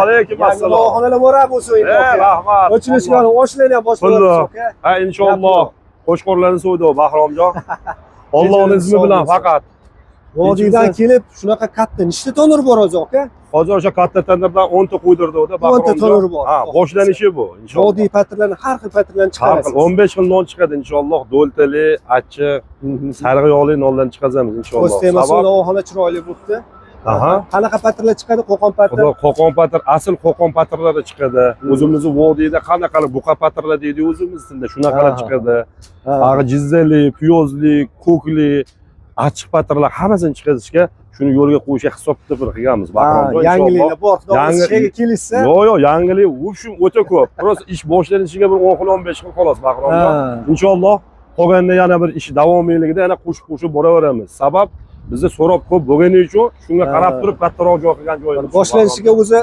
Alaykum assalom. Yangi muborak bo'lsin endi aka. Rahmat. Ochilishgan oshlarni ham Pulli. boshlaymiz aka. Ha, inshaalloh. Qo'chqorlarni so'ydi Bahromjon. Allohning izni bilan faqat. Vodiydan kelib shunaqa katta nechta tonir bor o'zi aka? Hozir o'sha katta tandirdan 10 ta qo'ydirdi o'da 10 ta tandir bor. Ha, boshlanishi bu inshaalloh. Vodiy patirlarini, har xil patirlarni Har xil chiqarasiz. 15 xil non chiqadi inshaalloh. Do'ltali, achchiq, sariq yog'li nondan chiqazamiz inshaalloh. Ko'z temasi Sabab novxona chiroyli bo'libdi. Aha. Qanaqa patirlar chiqadi? Qo'qon patir. Xudo Qo'qon patir, asl Qo'qon patirlari chiqadi. O'zimizni vodiyda qanaqa buqa patirlar deydi o'zimiz tilda, shunaqalar chiqadi. Ag'i jizzali, piyozli, ko'kli, achchiq patirlar hammasini chiqarishga, shuni yo'lga qo'yishga hisob kitob qilganmiz. Bahromjon, Yangiliklar bor. Xudo Yangi- xohlasa kelishsa. Yo'q, yangilik в общем o'ta ko'p. Просто ish boshlanishiga bir 10 xil, 15 xil xolos, Bahromjon. Inshaalloh qolganda yana bir ish davomiyligida yana qo'shib-qo'shib boraveramiz. Sabab bizni so'roq ko'p bo'lgani uchun shunga qarab turib kattaroq joy qilgan joyimiz. Boshlanishiga o'zi